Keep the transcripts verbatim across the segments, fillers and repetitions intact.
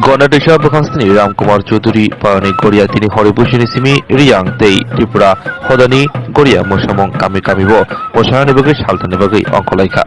Ganatisa bwkhangsni Ramkumar Chaudhary payoni Goria tini hori busini simi Riyang tei Tripura hodani Goria mosamung kami kami bo mosanani bagwi saltani bagwi ongkolaikha.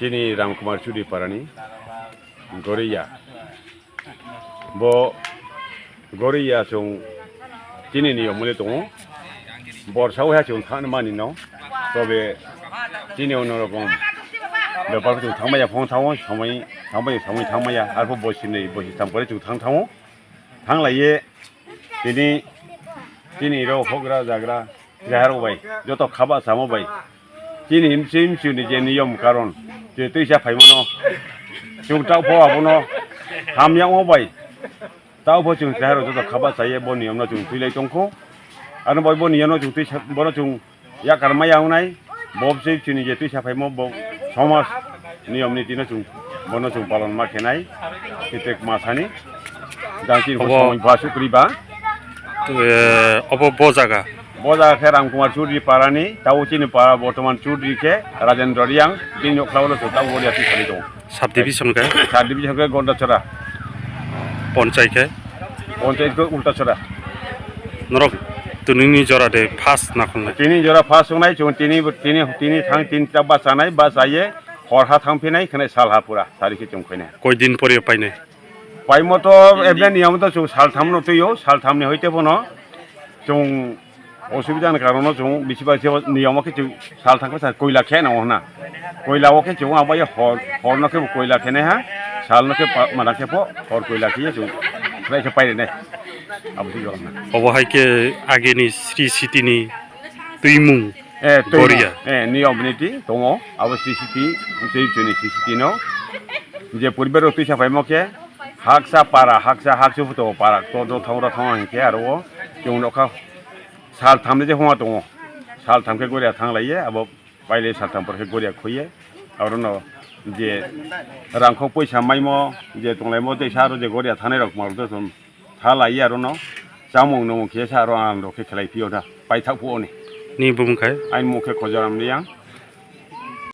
Chini Ramkumar Chudri parani Goriya. Bo Goriya chwng chini niyom muli tongo. Borsa wngya chwng thangna mani no. Tobe chini ono rokom bepar chwng thangmaya phone thango, somoi thangmaya, somoi thangmaya. Arphuh bosi ni bosi tham pore chwng thang thango. Thanglaiye tini, tini rok hogra jagra. Chwrairok bai, joto khaba samo bai. Chini himsi himsi ni je niyom karon, je twisa phaimano, chwng taupho abono hamyamo bai. Taupho chwng chwrairok joto khaba chaiye bo niyomno chwng twilai tongkho. Ano bai bo niyomno chwng twisa, bono chwng yakar maya wngnai. Bo bwswi chini je twisa phaimo bo somaj niyom nitino chwng, bono chwng palon ma khenai. Kitek masani. Jang chini obo somoi ba sukri ba. Eh, obo bo jaga. Bo jaga khe Ramkumar Chudri parani, tao chini para bortoman Chudri khe Rajendra Riang, bini nokhlao no tao Goriya twi sari tongo. Sub division khe? Sub division khe Gondachora. Ponchai khe? Ponchai khe Ultachora. Norok twnini jora de first nakhwlnai? Tini jora first wngnai, chwng tini, tini, tini thang, tini ta bachanai, bachaye hor ha thangphinai, khwnai sal ha pura, sari khe chwng khainai. Koi din pore painai? Paimo to ebne niyom to chwng sal tham no twiyo, sal tham ni hoite bono chwng osubida ni karon no chwng bisi bai se niyom khe chwng sal thang khe sa koila khe nango hwnna. Koila o khe chwng abai hor, hor no khe bo koila khe nai ha, sal no khe pa-, mana khe pho hor koila khe chwng khlai khe pai rwnai. Abo se jorok na. Obo hai khe ageni Sri Siti ni twimung. Eh, twi Goriya. Eh, niyom niti tongo. Abo Sri Siti, Sri Siti no. Je purbe rok twisa phaimo khe, haksa para, haksa haksu phuto para, to do thong ro thong hinkhe aro o chwng nokha sal tham je hwnma tongo. Sal tham khe Goriya thang laiye, abo paile sal tham por khe Goriya khoiye. Aro no je rangkhok poisa maimo, je tonglaimo teisa aro je Goriya thanai rok mal do thum. Tha lai aro no chamung nung khe sa aro ang rok khe khlai phio da paithak phuo ni. Ni bumung khai? Aini mung khe Khojaram Riang.